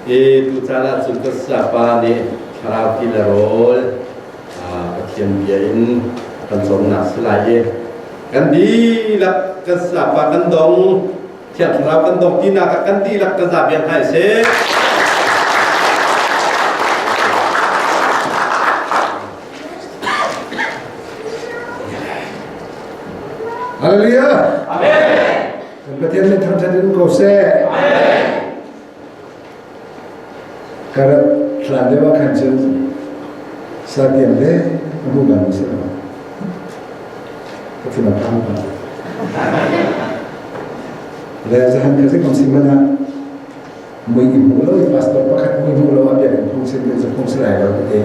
I tucaan ahcun ka sapa nih thlarau ti le rawl Pathian bia in kan cawmnak si lai i kan dihlak kan sapa kan dong Thiang Thlarau kan dong tinak ah kan dihlak kan zapi hna sih. Hallelujah. Amen. Kan Pathian min thangṭhat in ko seh. Amen. Karat hlan deuh ah khan cun satiam le a hmu bal mi si lo. Ka thin a phang pah. Le zahan ka zik si man ah mui i hmu lo i pastor pakhat mui hmu lo a biakinn phung sim ding cu phung si lai lo tete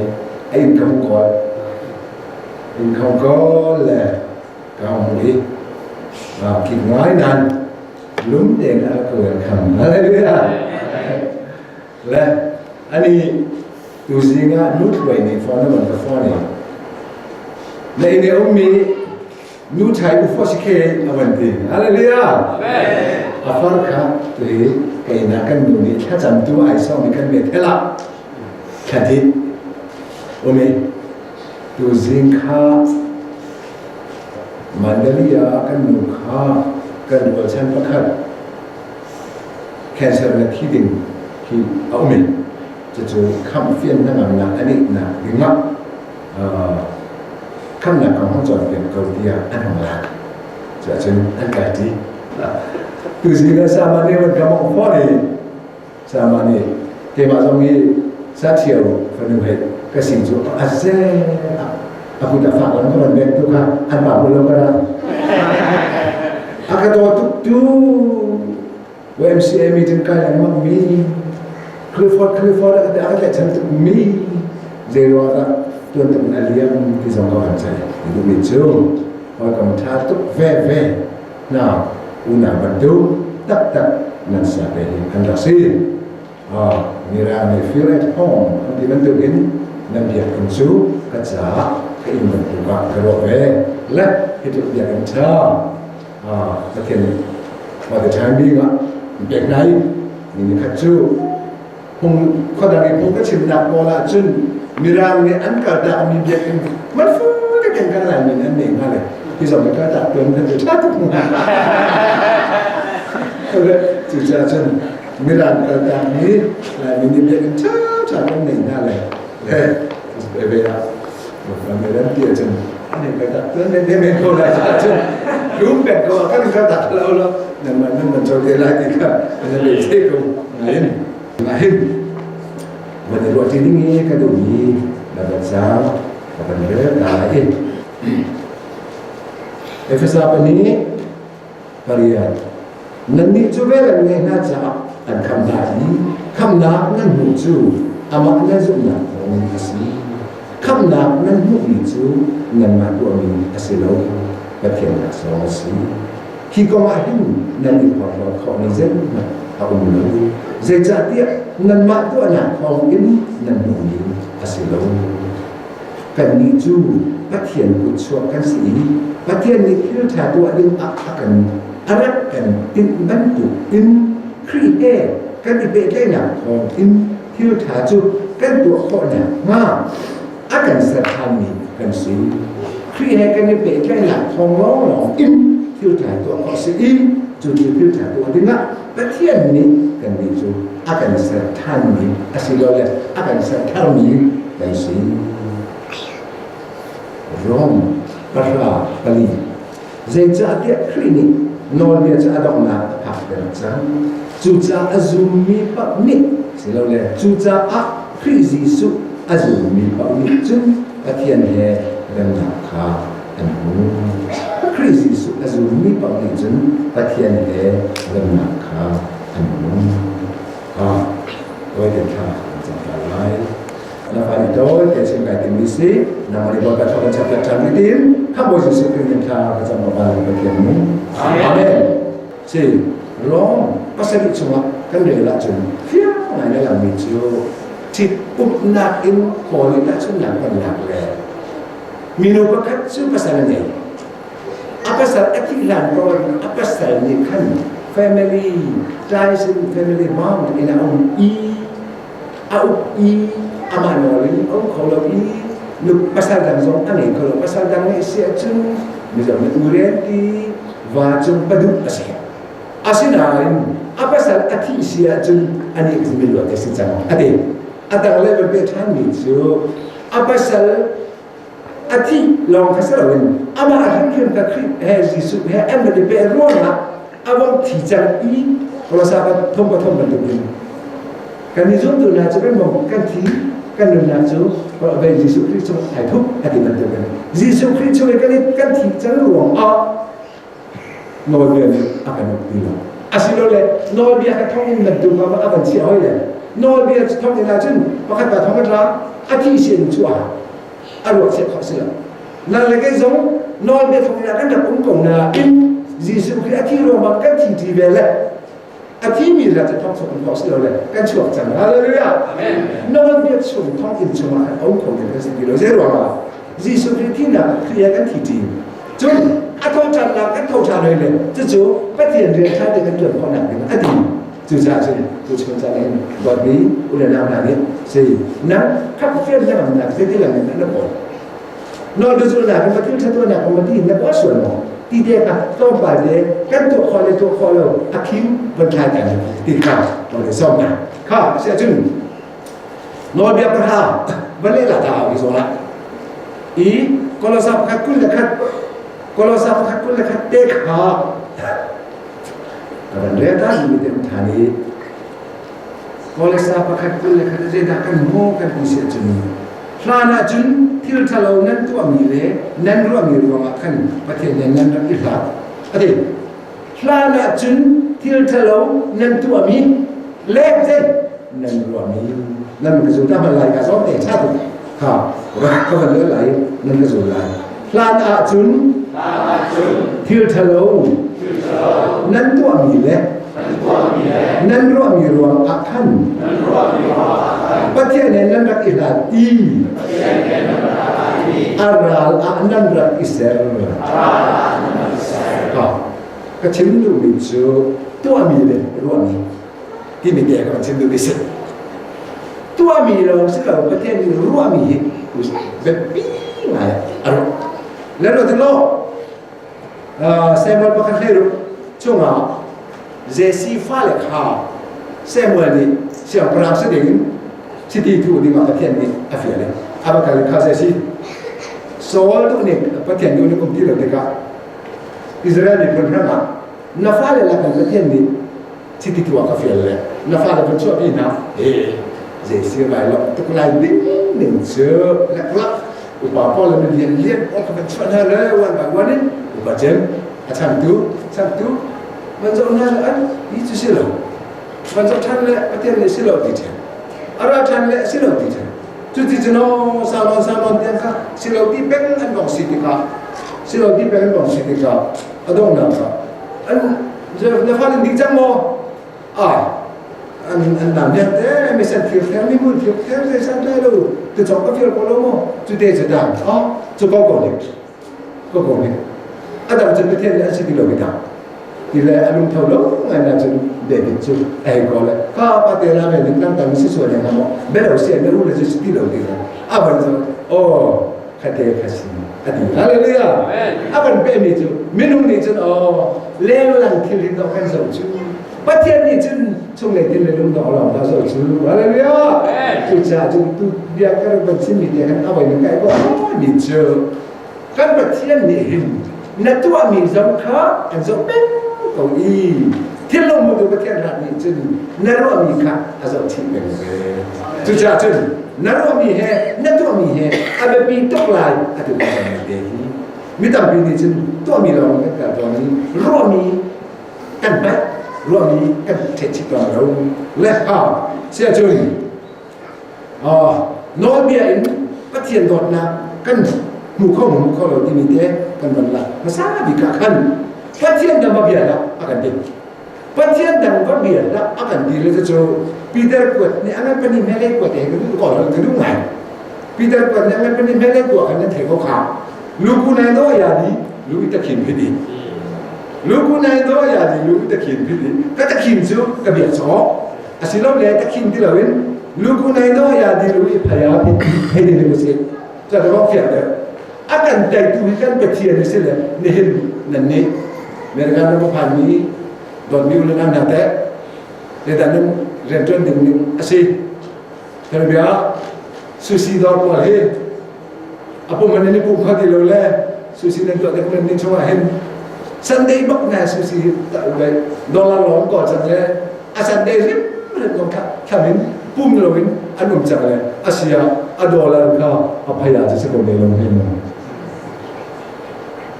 a inn ka hung kawl. Inn ka hung kawl le ka hung hmu i kik ngai nan lum tein a ka welcome. Hallelujah. Le ani tu zing ah nu thluai nih phone na ka phone i na inn i ummi nu thai u fo si khe a van ti. Hallelujah. Amen. A far kha tu hi kei na kan nu nih thlacam tu ai song mi kan me thela thlati umi tu zing kha Mandali ah kan nu kha kan rualchan pakhat cancer na thi ding hi a um i cucu khamh fian hnangamnak a ngeihnak dingah khamnak kong hong cawnpiak ko tiah an hong lak. Cuahcun an kai ṭi. Tuzing ah sama nih van ka mong fawn i sama nih keimah zong hi saṭhio fanu he ka si cu a ze a kut a fak lam ka van bek tu kha an pa lo ka ra a ka daw tuk tu YMCA meeting kai lengmang mi Clifford Clifford a ka tlaihchan tuk mi zei ruang dah tuan tuk in a liam ti zong ka van ceih ti duhmi cu hawikom ṭha tuk veve hna unau bantuk taktak nan sia te hi an rak si. Mirang nih feel at home an ti bantukin nan biakinn cu ka caah ka inn bantuk ah ka ruah ve. Le hi tluk biakinn ṭha Pathian nih for the time being ah pek hna i ni khat cu phung khuadang i phung ka chimnak pawl ah cun Mirang nih an kaltak mi biakinn man fu te kan kan lai min an nei hnga le hi zong ka kaltak tuan kan cu ṭha tuk hnga. Cucaah cun Mirang kaltak mi Laimi nih biakinn ṭha ṭha kan nei hna le le ve ah Mirang ti ahcun an in kaltak tuan men men ko lai cun lum pek ko kan kaltak lo lo nan man nan man cho te lai ti kha nan le te ko ngain ngain van i ruah ti ding i ka duh mi na van cang ka van rel ta lai i Efesa pahnih pariat nannih cu vel an ngeih hna caah an kham hna i khamnak nan hmuh cu amah nan zumhnak thawngin a si. Khamnak nan hmuhmi cu nanmah tuahmi a si lo, Pathian laksawng a si. Hi kong ah hin nan i porhlawt khawhmi zeihmanh a um lo, zeicahtiah nanmah tuahnak thawngin nan hmuhmi a si lo. Kannih cu Pathian kutchuak kan si i Pathian nih thil ṭha tuah ding ah a kan a rak kan tinh bantuk in Khrih he kan i pehtlaihnak thawng in thil ṭha cu kan tuah khawh nakhnga a kan ser ṭhanmi kan si. Khrih he kan i pehtlaihnak thawng lawnglawng in thil ṭha tuah khawh a si i cu thil ṭha tuah dingah Pathian nih kannih cu a kan ser ṭhanmi asilole a kan ser tharmi kan si. Rom 14 Zeicahtiah Khrih nih nawlbia cu a donghnak a phakter cang. Cucaah a zummi paoh nih silole cucaah Khrih Jesuh a zummi paoh nih cun Pathian he remnak kha an hmu. Khrih Jesuh a zummi paoh nih cun Pathian he remnak kha an hmu. Ah, tawi thla kan cam ta lai. Na fa nih tawi te chim kai timmi si, nangmah nih Bawipa thawk in chapter ṭhan rih tin, kha Bawi Jesuh Khrih min thla ka cam bapa Pathian mu. Amen. Si, Rom pasarih chungah kan rel ahcun fiang ngai na langmi cu ṭhit upnak in Paul nih tahchunhnak hmannak le minu pakhat cu pasal a ngei. A pasal a thih hlan tawn a pasal nih khan family ties in family bond in a um i. a uk i amah nawl in a um kho lo i nu pasal dang zong a ngei kho lo. Pasal dang ngeih si ahcun mizo nih uren ti va cung paduh a si. Asinain a pasal a thih si ahcun anih cu miluat a si cang a ti. A dang le van peh ṭhanmi cu a pasal a thih lawng kha si loin amah a hrimhrim kha Khrih he Jesuh he an van i peh ruangah a vong thi cang i Kolosa 3:3 bantukin kan i zumtu hna cu kan vong kan thi kan nunnak cu ve Jesuh Khrih chung ai thup a ti bantukin Jesuh Khrih chung i kan kan thi cang ruangah nawlbia nih a kan uk ti lo. Asilole nawlbia kha thonginn bantuk ah a van chiah hoi le nawlbia thonginn ahcun pakhat pa thong a tla a thi sin cu a a ruah chiah khawh si lo. Nang le kei zong nawlbia thonginn ah kan rak um ko nain Jesuh Khrih a thi ruangah kan thi ṭi ve le a thimi le cu thong chung um khawh si lo le kan chuak cang. Hallelujah. Amen. Nawlbia chung thonginn chungah khan um kho ding kan si ti lo. Zei ruangah? Jesuh Khrih thinak Khrih he kan thi ṭi. Cun a thawhṭhannak kan tho ṭhan hoi le cucu Pathian rian ṭha te kan ṭuan khawhnak ding a ti. Cucaah cun tuchun caan hin dawtmi u le nau hna nih si nang khap fian hnangamnak zeiti lam in na kawl. Nawlbiazulnak in thil ṭha tuahnak um ti in na kawl sual maw? Ti te kha tlawmpal te kan tuah khawh le tuah khawh lo a khim von thlai ta ti kha ka sawm hna. Kha si ahcun Nawlbia pahra va leh la ta i zawn ah i Kolosa pakhat 21 Kolosa pakhat 21 te kha ka van rel ta mi te than i Kolosa pakhat 21 zeidah kan hmu kan ti si ahcun hlan ahcun thil ṭhalo nan tuahmi le nan ruahmi ruangah khan Pathian nih nan rak i hlat a ti hlan ahcun thil ṭhalo nan tuahmi le zei nan ruahmi nan ka zul ta hman lai ka zawm te ṭha tuk ha ka van lel lai nan ka zul lai hlan ahcun thil ṭhalo nan tuahmi le nan ruahmi ruang ah khan Pathian he nan rak i hlat i a ral ah nan rak i ser ka chim duhmi cu tuahmi le ruahmi timi te ka chim duhmi si tuahmi lawng si lo Pathian nih ruahmi hi biapi ngai a ruah le lo ti lo Samuel pakhat hlei ruk chungah Jesse fale kha Samuel nih siangpahrang si ding chiti thuh ding ah Pathian nih a fial i a va kal kha Jesse Saul duh ning Pathian duh ning um ti lo tikah Israel miphun ram ah na fale lakin Pathian nih chiti tuah ka fial le na fale van chuahpi hna he zei si lai lo tuk lai ding ning cu leklak upa pawl le lian lian pawl ka van chuah hna le one by one in upa cem a changtu changtu van zoh hna le an hi cu si lo van zoh ṭhan le Pathian nih si lo ti ṭhen a ra ṭhan le si lo ti ṭhen cu ti cu no salon salon tiang kha si lo ti peng an bong si tikah si lo ti peng an bong si tikah a donghnak ah an na fale ding cang maw ah an an nam hian te mi san thir theng mi mun thir theng zei san lai lo tu chong ka fir ko lo mo cu te cu dang oh cu ko ko nih ko ko nih adam cun Pathian nih an si ti lo kita ti le a lung tho lo ngai na cun David cu ai ko le ka pa te la ve ning tang tang si sual ne mo belo si ne u le si ti lo ti le a van zo oh khate kha si a ti hallelujah a kan pehmi cu minung nih cun aw lenglang thil hin dawh kan zoh cu Pathian nih cun chunglei thil le lung dawh lawng dah zoh cu hallelujah cucaah cun tu bia ka rak van chimmi te khan a voi na kai ko mi cu kan Pathian nih hin na tuahmi zong kha an zoh peng ko i thil lo hmutu Pathian rat nih cun na ruahmi kha a zoh chih peng ve cucaah cun na ruahmi he na tuahmi he a biapi tuk lai a tu te hi mi tampi nih cun tuahmi lawng kan kal tawn i ruahmi kan hmet ruahmi kan theih chih tawn lo le ha sia cun nawlbia in Pathian dawtnak kan hmu kho hmu kho lo timi te kan van la hmasa bik ah khan Pathian dang va bia dah a kan ti Pathian dang va bia dah a kan ti le cu Peter kuat nih angan pani mele kuat he kan ko lo kan ngai Peter kuat nih angan pani mele kuat kan thei ko kha luku nai do ya di lu ta khin phidi luku nai do ya di lu ta khin phidi ka ta khin chu ka bia cho asilole ta khin ti loin. Lu ku nai no ya di lu i phaya hei di lu si. Ca ka fiak deuh. A kan teitu hi kan Pathian si le nihin nan nih America ram a phanmi dawtmi u le nau hna teh zeidah nan rianṭuan ding ning a si. Terbia sushi dawr pawl hi a pum an i pum kho ti lo le sushi nan tuah dek nan ning chungah hin Sunday bak na sushi dollar lawng ko cang le a Sunday rim rim lawng kha thlamin pum loin an um cang le a sia a dollar kha a phaya cu si ko ne lo hin.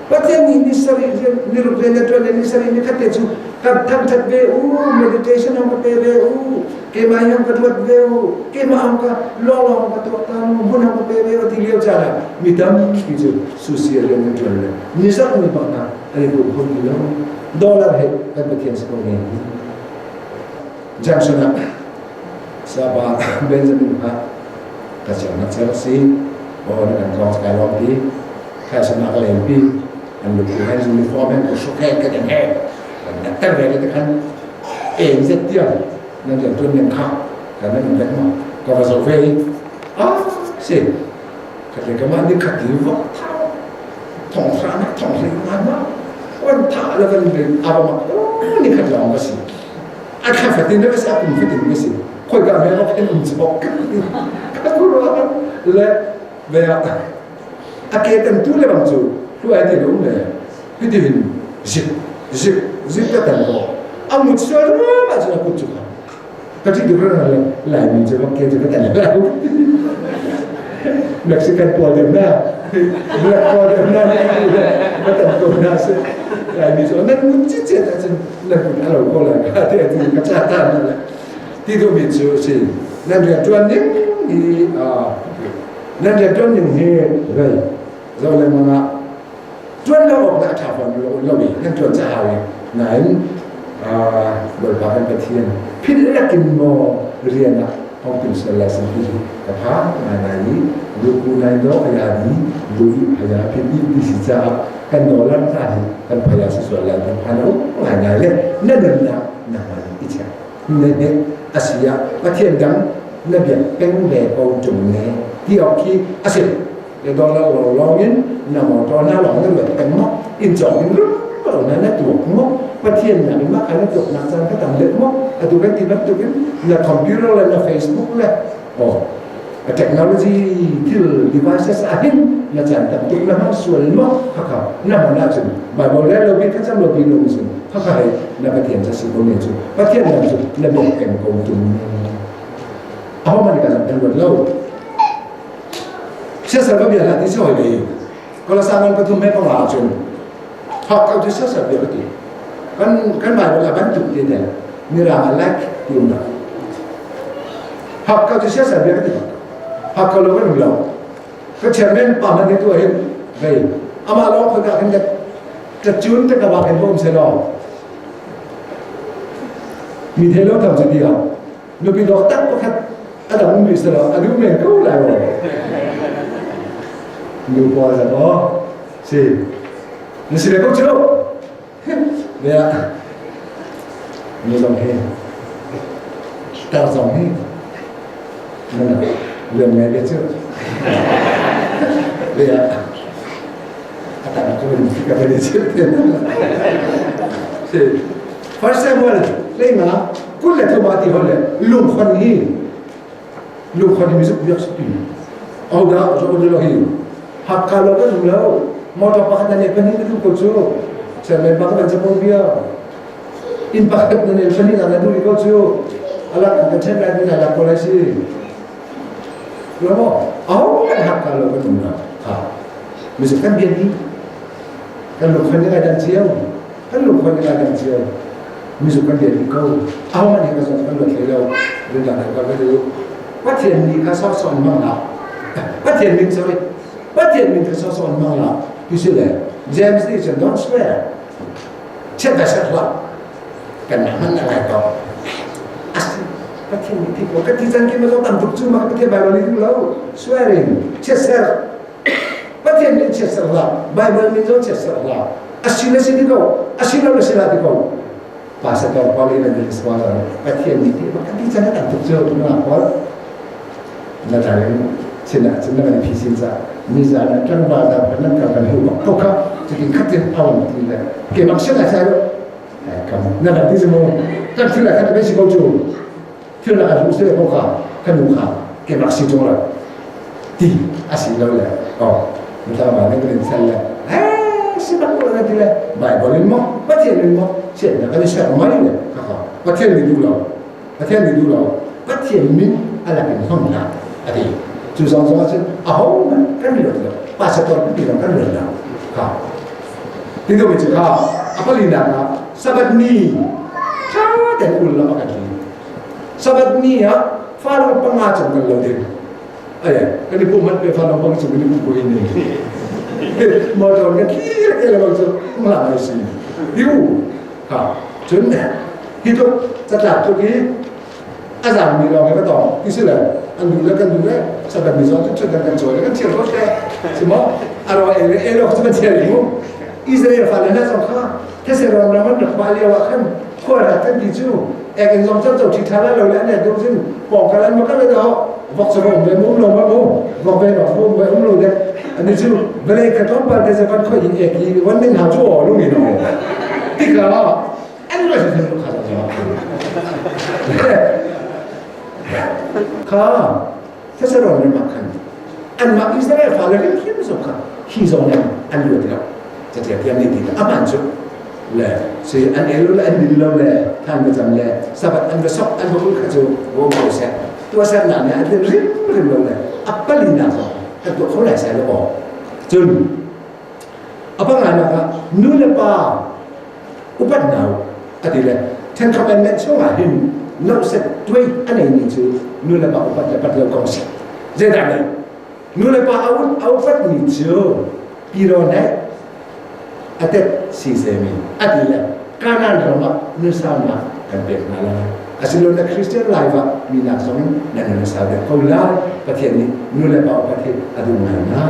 Pathian nih ni sarih ni ruk rian na ṭuan le ni sarih ni khat te cu kan thangṭhat ve u, meditation hong ka pe ve u, keimah hi hong ka ruat ve u, keimah hong ka lawnglawng hong ka tuaktan u, hmun hong ka pe ve u ti lio caan ah mi tampi cu susia rian kan ṭuan le ni zarh ni bak hna an i pum kho ti lo. Dollar he kan Pathian si ko ne. Junction ah Saba Benjamin kha ka chiang cer si aw na kan tlawng kai lawm ti khaisana ka len pi an lu hen uniform hen ko shuk hen ka den he kan ter ve le khan en zet tiang nan rian tuan ning kha kan nan vet ma ka va zo ve ah si ka le ka ma ni khat ti vok thau thong hra na thong hri na ma wan tha la van be aba ma ni khat long ka si a thla fatin na si a kum fatin na si khoi ka me ok en um chok ka ku ro le ve a ke tan tu le bang chu tu ai ti lo le hi ti hin zip zip zip ka tan ko a mut sual ma chu a kut chu ka ti du ra le lai mi chu ke chu ka tan la Mexican pawl dem na Black pawl dem na ka tan ko na se lai mi chu nan mut chi che ta cun nan kut a lo ko lai ka te ti ka cha ta na le ti du mi chu si nan rian tuan ning hi nan rian tuan ning hi vei zo le manga tuan lo awk na tha fawn lo lo i nan tuan cha hau i nain Bawipa kan Pathian philh lakin maw rian ah hong tin sel lai san ti ka pha ngai ngai i lu ku nai do aya di lu i phaya phi ti ti si caah kan dollar hna hi kan phaya si sual lai kan phan um ngai ngai le na nunnak na hman i check ne ne asia Pathian dang na biak peng ve ko tung ne ti awk khi asi le dollar lo lawng in na motor na lawng na luat peng mo in chong in rum lo na na tuak mo Pathian nak in ma kan tuak nak caan ka tam deuh mo atu kan ti bantuk in na computer le na Facebook le oh a technology thil devices ahin na caan tam tuk na hmang sual mo khakha na hman ahcun Bible le lo bi thlacam lo bi lo mi cun khakha hei na Pathian ca si ko ne cu Pathian lam cu na biak peng ko tung aho man ka zam ruat lo siasal ka bia hlah ti si hoi ve kola sangan pathum he panga ahcun hak kau cu siasal bia ka ti kan kan Bible ah bantuk te ne mirang a like ti um dah hak kau cu siasal bia ka ti hak kau lo kan um lo ka chairman pa man tu hin vei ama lo khoi ka khin ta chun ta ka ba khin bom se lo mi the lo tham chu dia nupi dawk tak pakhat a dang mi se lo a duh men ko lai lo nu pawl za aw si na si ve ko chu bia nu zong hi tar zong hi nan lian ngai ve chu bia a tak ko ni ka ve chu si First Samuel leinga 23 ti hon le lungkhon hi lungkhon hi mizuk biak si au da zo lo hi hakka lo kan um lo motor pakhat na nei panin na ko cu chairman bak ban chapo bia in pakhat na nei panin na du ko cu alak kan chen lai ni la ko lai si lo mo au kan hakka lo kan um na ha mizuk kan bian ni kan lungkhon ni dan chiao kan lungkhon ni dan cio mizu kan lian ko aho man hi ka zong kan luat hlei lo rindang he ka va du Pathian ni kha sawsawh in hmang hlah Pathian min sorry Pathian min kha sawsawh in hmang hlah ti si le James nih cun don't swear chiat da ser hlah kan hman na ngai ko asi Pathian nih thi ko ka ti cang ki ma zong tam tuk cu ma Pathian Bible nih duh lo swearing chiat ser Pathian min chiat ser hlah Bible min zong chiat ser hlah asi na si ti ko asi lo na si la ti ko Pastor Paul evangelist Paul Pathian nih ti kan ti cang tam tuk cu tu na Paul. Na tlarin sin ah cun na kan phi sin ca nizan ah tlangval hna kha nan kal kan hu bak ko kha cutin khatin awang ti le keimah sin ah sai lo kam na kan ti mu kan thil ah khan si ko cu thil ah kan se ko kha kan nu kha keimah si tung la ti asi lo le oh ta ma ne kan sal le eh si bak ko na ti le Bible in mo Pathian in mo sian na kan ser mai le kha kha Pathian ni du lo Pathian nih duh lo Pathian min a lak in hmang hlah a ti. Cu zong zong ahcun aho hmanh kan luat lo. Pastor pipi zong kan luat lo. Kha. Ti tu cu kha a palinak ah Sabbath ni ṭha tein ul lo a kan ti. Sabbath ni ah falong panga cung kan lo ding. Ai kan i pum hmanh pe falong pang cung kan i pum ko in ni. Motor kan thlir ke lo cu ngla mai si. Diu Kha cun hi tluk catlap tluk i a zaangmi lawng hi va tong ti si le an duh le kan duh le sabat mi zong cu kan kan cawi le kan thial rot le si maw a ro e le e lo cu kan thial mu Israel fale hna zong kha these ram ram an rak pa lio ah khan khua rak kan ti cu ek in zong chan cho thi tha la lo le an le dum sin pong kal an ma kal le ho vok chu rom ve mum lo ma mu vok ve no mum ve um lo de ani chu vele ka tom pal te se van khoi in ek i wan ning ha chu o lu ni no tikha an lo se lu kha kha these rom ne ma khan an ma Israel fa le rim him zo kha hi zo ne an lu ti lo cha tia tiam ni ti aman chu le si an elu le an din lo le than ba cham le sabat an va sok an va kul kha chu wo mo se tuahsernak nih a tlin rimrim lo le a palinak zong kan tuah kho lai sai lo aw. Cun a panganak ah nu le pa upat hna a ti le Ten Commandment chungah hin nohset tuai a neimi cu nu le pa upat le pat lo kong si. Zeidah nei? Nu le pa a upatmi cu piro nih a tet si semi a ti le Kanaan ram ah nusaunak kan pek hna lai. Asilole Christian life ah minak zong in nan nun sau deuh ko lai. Pathian nih nu le pa upat hi a duh ngai hna.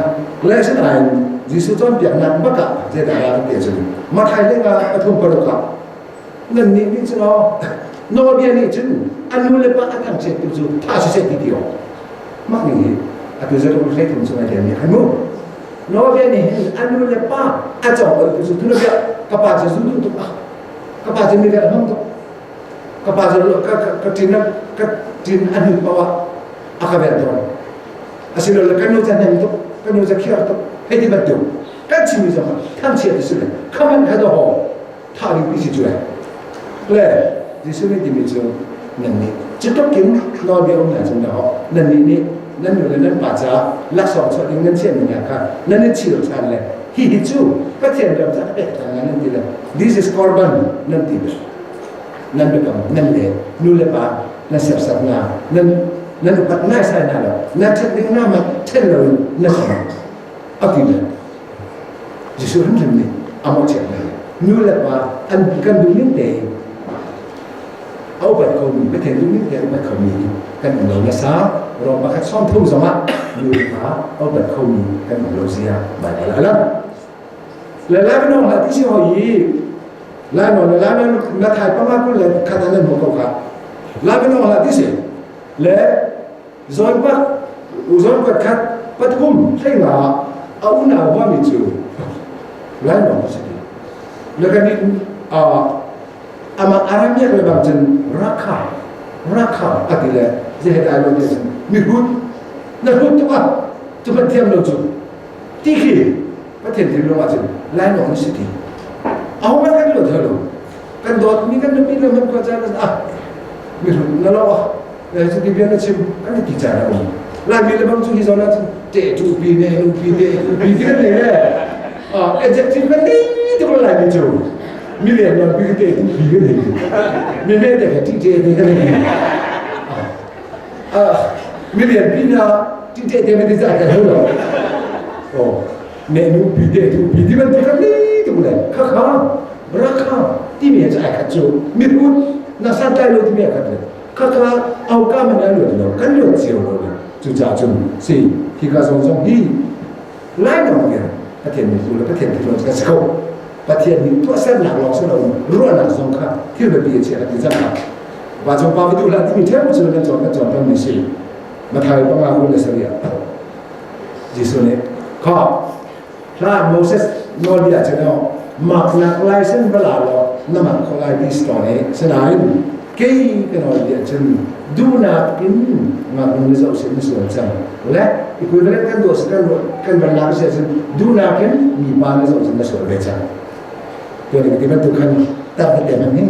Le asinain Jesuh cawnpiaknak bak ah zeidah dah kan ti ahcun Matthai leng ah pathum paruk ah nannih nih cun aw nawlbia nih cun a nu le pa a thangchiattu cu tha siseh ti ti awk mak ning hi atu zaruk hlei thum chung ai tel mi khai mu Nawlbia nih hin a nu le pa a cawk tu cu tunabia ka pa cu zu duh tuk ah ka pa cu mi vel hmang tuk ka pa cu ka ka ṭin ka ṭin a hnu paoh ah a ka vel tawn asilole ka nu ca hnem tuk ka nu ca khiar tuk hei ti bantuk kan chimmi zong thangchiat ti si le khaman kha daw tha ding pi si cu le Jesuh nih timi cu nan nih cutluk in nawlbia um hna cun dah nan nih nih nan nu le nan pa caah laksawng chuah ding nan chiahmi hna kha nan i chil ṭhan le hihi cu Pathian ram caah pek ṭhan nan ti le this is korban nan ti le nan biakam nan le nu le pa nan serhsat hna nan nan upat ngaisai hna lo nan ṭhat ding hna ma ṭhen lo in na song a ti le Jesuh hrimhrim nih a mawhchiat hna. Nu le pa an kan duh ning tein a upat khomi Pathian duh ning tein a upat khomi kan um lo nasa. Rom pakhat 30 zongah nu le pa a upat khomi kan um lo zia Baibal a lang. Le lai banong hlah ti si hoi i lai no le lai na thai panga kul le khat an hmu ko kha lai banong hlah ti si le Zawn pak zawn pat khat pathum hleinga a unau huami cu lainawng a si ti. Le kan in amah Aramiak le bang cun rakha rakha a ti le zehe dai lo ti cun mihrut na hrut tuk ah cu hmanh thiam lo cu ti khi Pathian thinlung ah cun lainawng na si ti. Aho hmanh kan luat lo. Kan dawtmi kan nupi le hmanh khua caan ah mihrut na lo ah cuti bia na chim kan ti caan a um Laimi le bang cu hi zawn ah cun te tu pi ne nu pi te tu pi ti kan nei le adjective kan nei tuk Laimi cu mi lian non pi te tu pi kan nei mi me te ti te te kan nei mi lian pi na ti te te me ti za ka lo oh ne nu pi te tu pi ti ban kan nei tuk le kha kha rakha ti mi cu ai khat cu mi rut na san tai lo ti mi ai khat le khakha auka man an luat lo kan luat cio lo le cucaah cun si hika zong zong hi lai lawng in Pathian nih le Pathian thil kan si ko Pathian nih tuahsernak lawng si lo ruahnak zong kha thil biapi a chia ti cang va cung pa va duh hlah timi ṭheu cu nan cawn kan cawn mi si. Matthai 5:27 ah Jesuh nih kha hla Moses nawlbia cu no maknak laisen va la law na mak kho lai ti si tawn i sinain kei ka nawlbia cun duhnak in ngaknu na zoh sin na sual cang le equivalent kan tuah kan kan van lak si ahcun duhnak in mipa na zoh cun na sual ve cang tuan ti bantuk khan tak na tem hi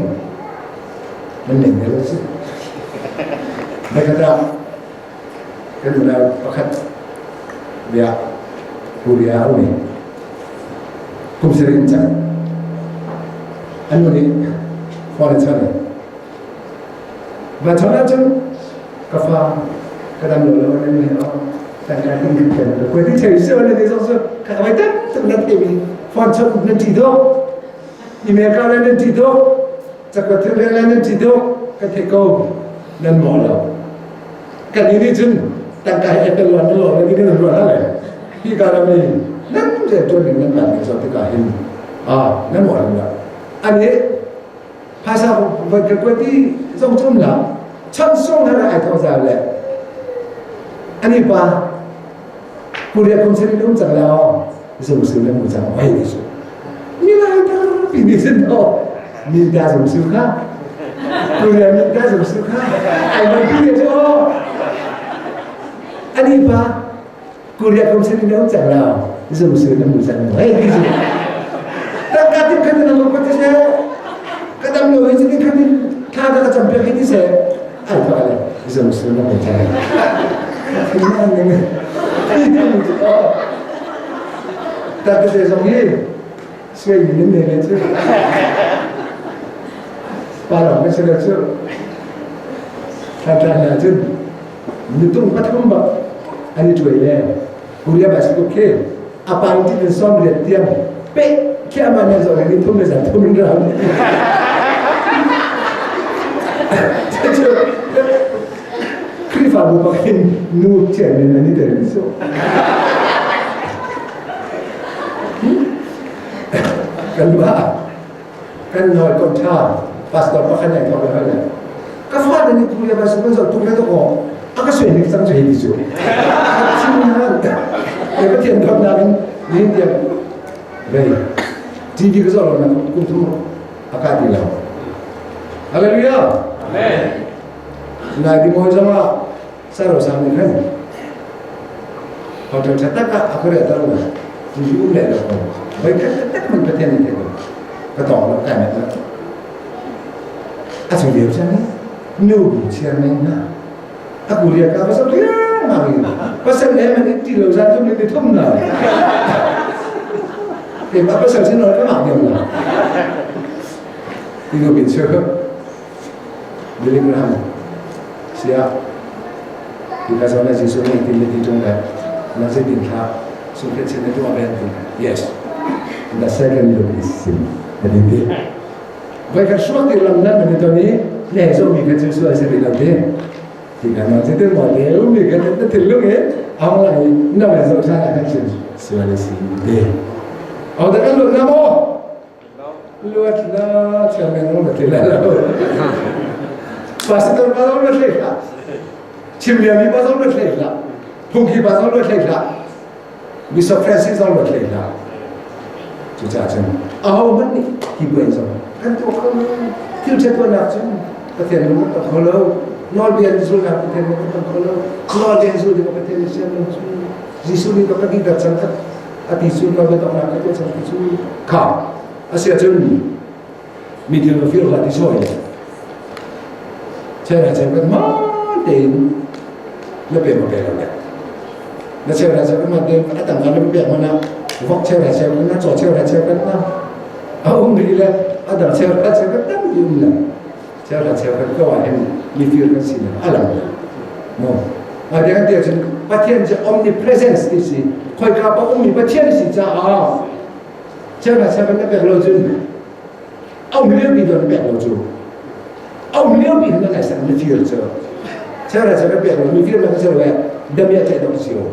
nan ning ne lo si Nakata kan unau pakhat bia Korea a um i kum sarih in cang an nu nih phone a chawnh i va chawnh ahcun ka fa ka dam lo lo nan ni o tangka ting kan ken lo ko ti chei se na ti zong su ka vai tak tuk na te mi phone chawnh nan ti do email ka nan ti do cakuat thil rel nan ti do ka the ko nan mo lo kan ini cun tangka he kan luan lo na ni kan luan le hi ka ram ni nan je tuan ning nan kan ning so tikah hin a nan mo lo ani phaisa voi ka kuati zong chum la chan song har ai thong za le ani pa Korea kum sen um cang la zung su le mu cang oi ti su mi lai ta pi ni sin to mi ta zung su kha Korea mi ta zung su kha ai man pi le cho ani pa Korea kum sen um cang la zung su le mu cang oi ti su ta ka tin khan na ko ti se ka dam lo hi tin khan tha ka cham pe ti se ai tha le zung su na mu cang Ta ka te zong hi suai mi nan nei le cu. Pa lawng ka si lo cu. Thantlang hna cun nutung pathum bak an i tuai le Korea bicycle khi a pang ti in som riat tiang pe khi ama ne zo ni thum le zan thum in ram. Cu Khrihfabu bak hin nu chairman an i tel su. Kan ba kan noi kon tha pastor pakhat nei thok le le ka fa ni tu le ba su kan zo tu le to ko a ka sui nik sang chu hi ti chu chim na e ka thian thok na in ni tiang vei TV ka zo lo na kum thum aka ti lo Hallelujah Amen Nai ti mawi zong ah saro sang nih khan hotel ṭha tak ah a ka riah ter lo ti um leh lo ko voi khat taktak man Pathian nih thei ko ka tawng lo kai met lo a chung lio chan nu bu chiar men na a kuria ka pasal riang mang in pasal le man in ti lo zan thum ni thum na ke pa pasal sin lo ka mak diam na ti nu bin chu Billy Graham siah hika zawn ah Jesuh nih tin le ti ṭung le na zeitin thla sungkhet sin na tuah ve ti yes the second look is sin a ti ti voi khat suak ti lam nan ni ton i ne zo mi kha cu sual si rih lo ti ti kan no ti mo te mi kha na thil lung e ong lai na me zo tha khan chin sual si te au da kan lu na mo Luat la chairman ro ti la lo. Pastor pa zong luat hlei hlah. Chim liami pa zong luat hlei hlah. Phungki pa zong luat hlei hlah. Bishop Francis zong luat hlei hlah. Cucaah cun aho hmanh nih hi buai zong kan tuah kho lo. Thil ṭhat tuahnak cun Pathian lung kan kho lo. Nawlbia zulnak Pathian lung kan kho lo. Nawlbia zul ding Pathian nih sian lo cu. Jesuh nih ka ti cang a ti cu ka biataknak ka tuah cang ti cu kha a si ahcun mi thil va fir hlah ti sawi cheu cheu kan ma tein na pe ma pe lo le na cheu cheu kan ma tein a tang kan na pek mana vok cheu cheu kan na chaw cheu cheu kan na a um ri le a dang cheu cheu kan tam ti um le cheu cheu kan ko ah hin mi fir kan si a lang mo a de kan ti ahcun Pathian cu omnipresence ti si khoika pa ummi Pathian si caah cheu cheu kan pek lo cun a um lio pi don pek lo cu a um lio pi na lai sak mi fir cu cheu cheu kan pek lo mi fir na cheu le damia chai dong sio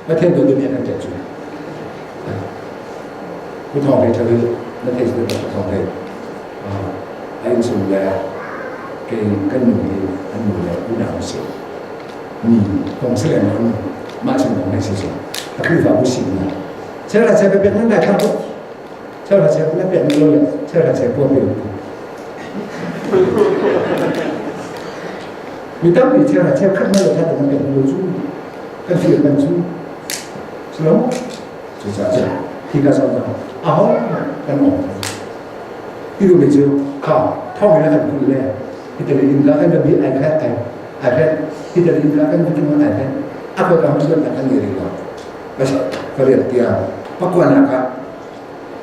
Pathian don damia kan chai cu ku thong re thawi na thei si ku thong re a in sum le kei kan nu hi an nu le unau si. Mi kong si leng lo mah chung kong hei si cu. A Khrihfabu sinak. Cheuhra cheu pek nan dai thar tuk. Cheuhra cheu na pek lo le cheuhra cheu pua pe. Mi tampi cheuhra cheu khat ma le that nan pek lo cu. Kan fir kan cu. Silo? Cucaah hi ka zawn a ho kan om. Ti mi cu kha thong in kan kulh le hitali in la kan bi ai khat ai ai khat hitali in la kan bi tung ai khat a ko ka hmu kan kan ngei lo bas pariat tia pakwana ka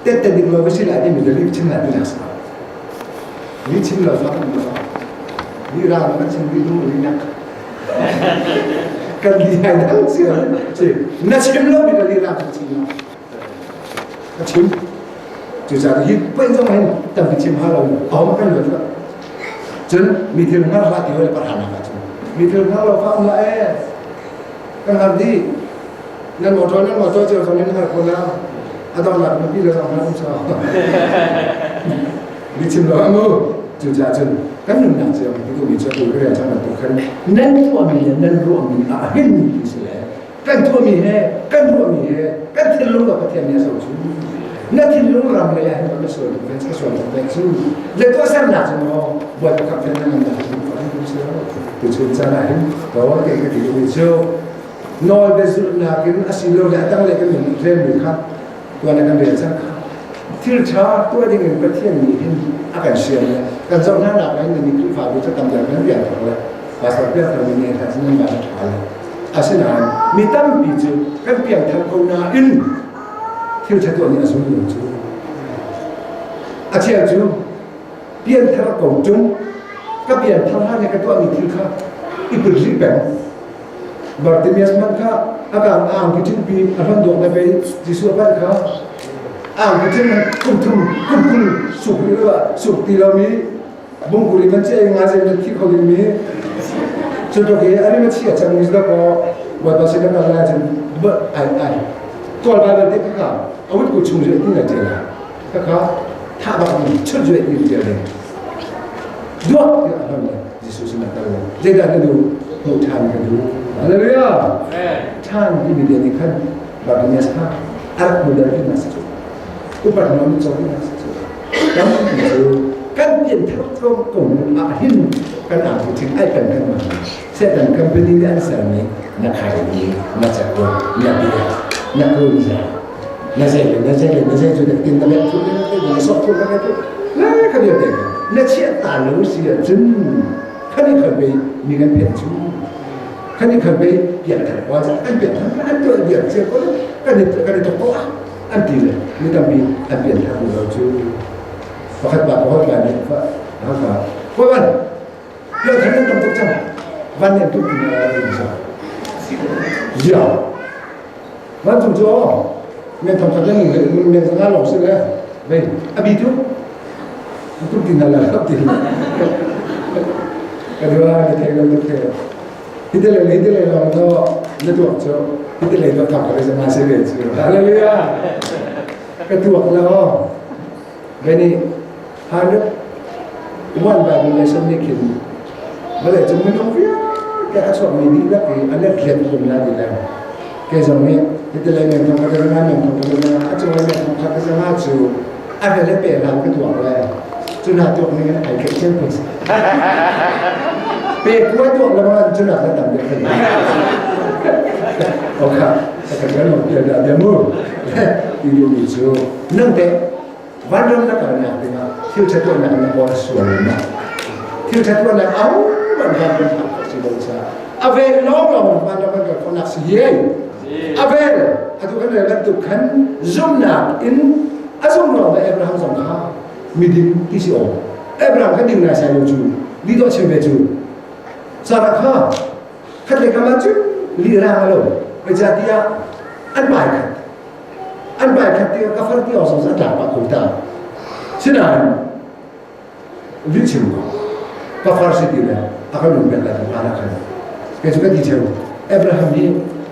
tet te ding lo basi la ti mi li chim la ti nak sa li chim lo fa kan lo li ra kan chim li lu li nak kan li hai dang si na chim lo mi ka li ra kan chim lo ka chim cucaah hi poi zong hin tampi chim ha lo ahom kan luat lo cun mi thil ngar hlah ti le parhana ka cun mi thil ngar lo fa la e kan har di nan motor nan motor cio zong in har ko la adong nak mi pi le zong har sa mi chim lo amu cucaah cun kan nunnak cio mi tu mi cu tu ka chang tu khan nan tuah mi le nan ruah mi a hin mi si le Kan tuahmi he kan ruahmi he kan thinlung ka Pathian nih a zoh cu. Na thinlung ram lei ah hin na sual tuk ve ka sual tuk ve cu. Le tuahsernak cu maw Bawipa kap fen na ngan dah cu fa hin si lo. Tuchun caan ah hin to ke ka ti mi cu nawl bia zulhnak in a si lo le a dang le kan min rem mi kha tuan kan rel cang kha thil ṭha tuah ding in Pathian nih hin a kan sian le kan zoh hna nak in ni Khrihfabu cu tam deuh kan rian thawk le pastor piak thar mi nih hna nan ba ṭha le asinain mi tampi cu kan piangthar ko nain thil ṭha tuah nih a zum lo cu a cheu cu pianthar ko ṭung ka pianthar hlan ka tuahmi thil kha i put rih peng Bartimaeus man kha a kang ang ki ṭin pi a hlan dawk na pei Jesuh a panh kha ang ki ṭin kum thum kum kul suk suk ti lomi bungkuri man che nga zem na thi kho ding mi cu tok i ari ma chi a cang mi da ko Bawipa sin na kal lai cun ba ai ai kawl Bible te kha a wut ku chung je ti na te la kha kha tha bak mi chut je ti te le duak ti a hlam le Jesuh sin na kal le zeidah na duh hmuh ṭhan ka duh hallelujah ṭhan ti mi nih khan Bartimaeus kha a rak hmu dal na si cu upat nawn caw na si cu kan cu kan pianthar tlawm ko ah hin kan ang thing ai kan kan ma Satan company nih an sermi na khai mi na cako na bia na kunza na zei le na zei le na zei cu na tin na met thu na na sok thu na met thu na ka bia te na chiah ta lo si ah cun khani khan be mi kan phet chu khani khan be pian thar kwa an pian thar an tuah bia chia ko kan kan i tok ko an ti le mi tampi an pian thar lo cu pakhat pa ko hot lai fa ha fa ko ban pian thar nan tam tuk cang van nen tuk ti na rin sa ya van cung cu men thong khat le men zanga long si le vei abi tu tuk ti na la ti ka dua ni thei lo tuk thei Hiti le hiti le lawng to na tuak cu hiti le to thak ka zama se ve cu. Hallelujah. Ka tuak lo. Beni 101 Bible lesson nih khin vawlei cung minung vialte a chuakmi dihlak i a let let kum la ti le ke zong nih hiti le men thong ka zanga men thong ka zanga a cung le men thong ka zanga cu a ve le pe hlan ka tuak le cu na tuak ning in ai kheih cio kun pe kua tuak le bang cu na ka tam deuh khan oka ka kan lo pial da bia mu ti lu mi cu nang te vanram na kal nak dingah thil ṭha tuah nak na hawl sual na thil ṭha tuah nak au van vanram hak si lo cha a vel lawng lawng vanram kan kal khawh nak si hi a vel atu kan rel bantuk khan zumnak in a zum lawng le Abraham zong kha miding ti si awk Abraham kha ding nai sai lo cu li dawh chim ve cu Sarah kha khat le kam ah cun li rang a lo zeicahtiah an bai khat an bai khat ti ka far ti awk zong a tlak pah ko ta sinain li chim ko ka far si ti le a ka lung pek lai ka pa khan kei cu ka ti cheu Abraham hi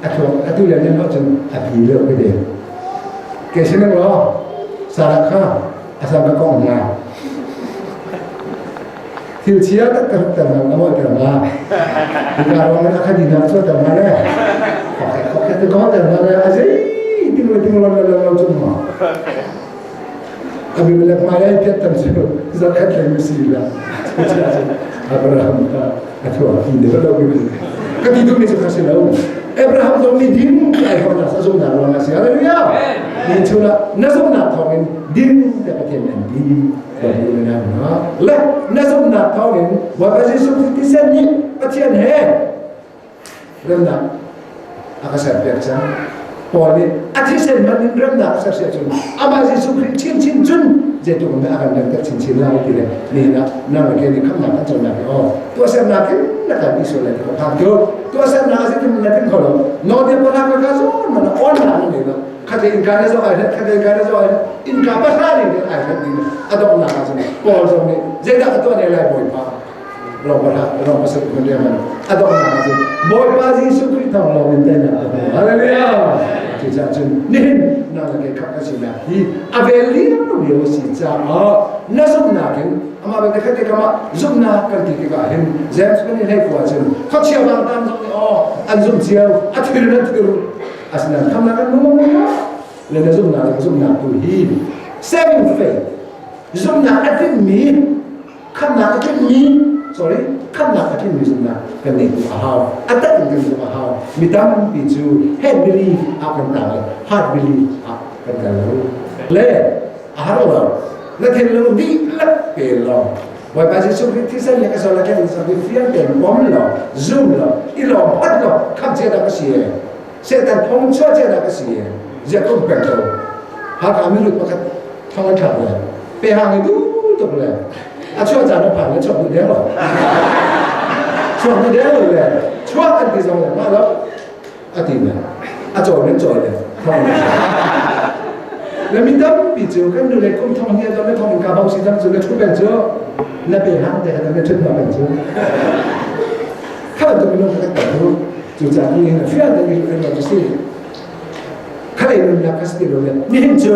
a thluak atu le nan cun a pi leo ka te kei sin law Sarah kha a sam ka kong hna. Thil chia taktak ter na ngol ter ma. Ka ruang na kha dina chu ter ma le. Khok te ko ter ma le azei ting le ting lo lo lo chu ma. Abimelech ma lai piat tam chu zakhat le mi si la. Abraham ta athua ti de lo bi. Ka ti du mi chu kha si lo. Abraham zong nih ding ai hor na sa zum na ruang a si. Hallelujah. Ni chu la na zum na thawng in ding te Pathian an ti. Le na zumhnak thawngin Bawipa Jesuh Khrih thisen nih Pathian he remnak a ka serpiak cang. Paul nih a thisen man in remnak a ser si ahcun amah Jesuh Khrih chinchin cun zeitluk in dah a kan remter chinchin lai ti le nihin ah nang le kei nih khamhnak kan conak hi aw tuahsernak in na kan isual lai ti ka phang tu tuahsernak a zeitin na ting kho lo nawlbia pahra ka ka zawn man on na nei lo khatle innka na zoh ai hlat khatle innka na zoh ai hlat innka pahra ning in ai hlat ding a donghnak ah cun Paul zong nih zeidah ka tuah ne lai Bawipa Rom pahra Rom pasarih kun riam a donghnak ah cun Bawipa Jesuh Khrih thawng lawng in teinak ka hmu hallelujah cucaah cun nihin nang le kei khap ka sinak hi a vel lio lio si caah na zumhnak in amah belte khat te kamah zumhnak kan ti tikah hin James kan i hlei ku ahcun khuachia vangtam zong nih aw an zumh cio a thil an thil Asinain khamnak kan hmu le na zumhnak le zumhnak tu hi saving faith zumhnak a tlinmi khamnak a tlinmi sorry khamnak a tlinmi zumhnak kan neih tu a hau a tak in kan zumh a hau mi tampi cu head belief ah kan tang le heart belief ah kan kal lo le a har lo na thinlung dihlak pe law Bawipa Jesuh Khrih thisen le ka sol le ka in bi fiang tein pom law zum law i lawm phat law khamh cia dah ka si e Satan thong chuah cia dah ka si e ziah kum peng ko Hakha milut pakhat thong an thlak le pe hang i du tuk le a chuah caan a phan le chuak duh deng lo chuak duh deng lo le chuak an ti zong le mah lo a ti le a cawi nan cawi le thong le mi tampi cu kan nu le kum thong hi le thong in ka bau si dang cu na thu peng cu na pe hang te na thut ma peng cu kha bantuk minung kha kan tu cu ca ni hin fian te ni kan lo si kha lei nun nak kha si lo le nihin cu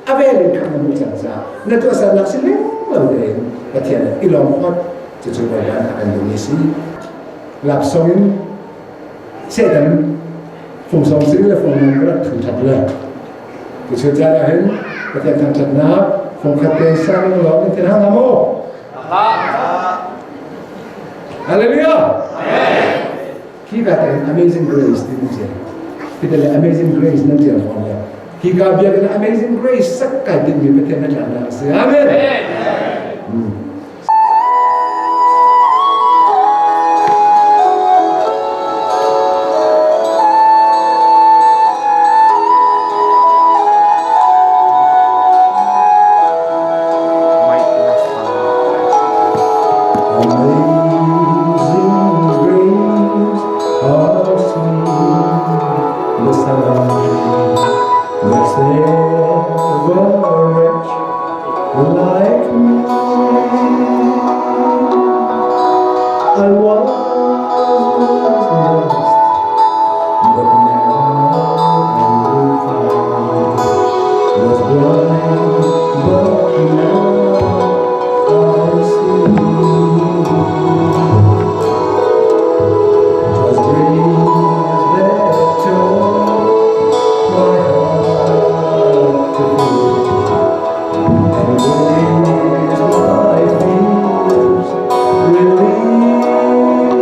a vel in kha na mu cang ca na tuahser nak si leng lo tein Pathian i lawm phot cu cu Bawipa a kan duhmi si lapsong in Satan fungsawm sin le fung rak thangṭhat le tuchun caan ah hin Pathian thangṭhatnak fungkhat te sang lawng in tin hang maw Hallelujah Khi ka te Amazing Grace ti mu che ti le Amazing Grace nan tial fawn le hi ka biakinn Amazing Grace sak kai tin mi Pathian na tlan na si Amen Amazing grace, how sweet the sound that saved a wretch like me. I was lost, but now I'm found. Was blind, but now I see. 'Twas grace that taught my heart to feel, and grace my fears relieved.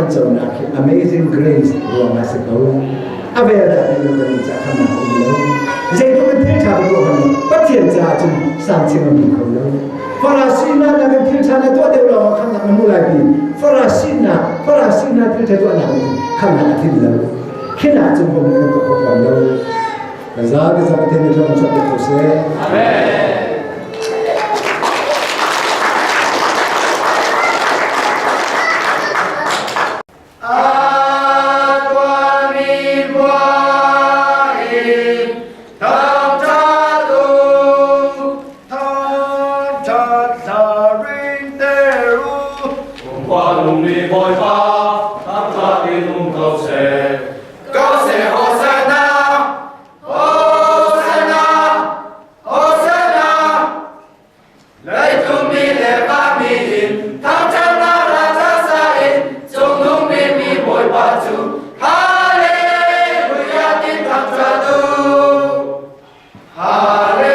kan conak hi amazing grace ruang ah si ko. A vel dah ti lo kan ca khamnak um lo. Zeitluk in thil ṭha tuah hmanh Pathian caah cun sangchim a hmu kho lo. Farasi na na kan thil ṭha na tuah deuh lawng ah khamnak na hmu lai ti. Farasi na Farasi na thil ṭha tuah nak nih khamnak a thin lo. Khinak cun bom kan tuah kho fawn lo. Kan zapi za Pathian nih thluachuah chuah ko seh. Amen. Bawipa, thangṭhat in um ko seh. Ko seh Hosanna, Hosanna, Hosanna. Leitung mi le vami in thangṭhatnak hla ca sa in cungnung bikmi Bawipa cu Hallelujah ti thangṭhat u. Hallelujah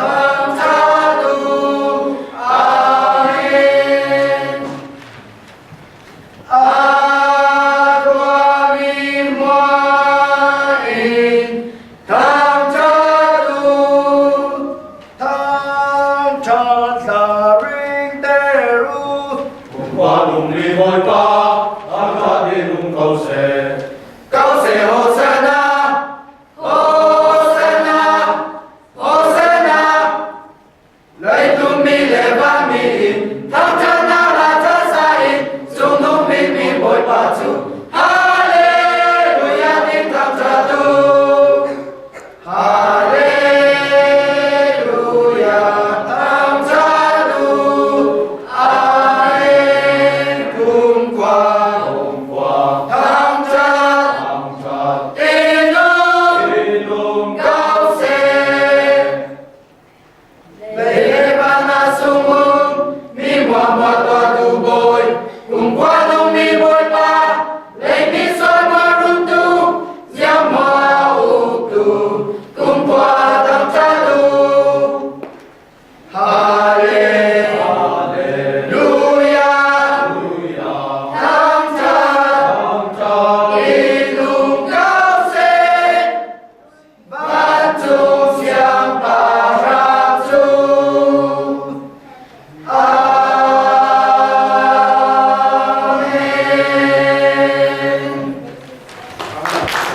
thangṭhat u. Amen. A tuahmi muah in thangṭhat u. Thangṭhat hla ring ter u. Kumkhua nung ni Bawipa, thangṭhat in um ko seh.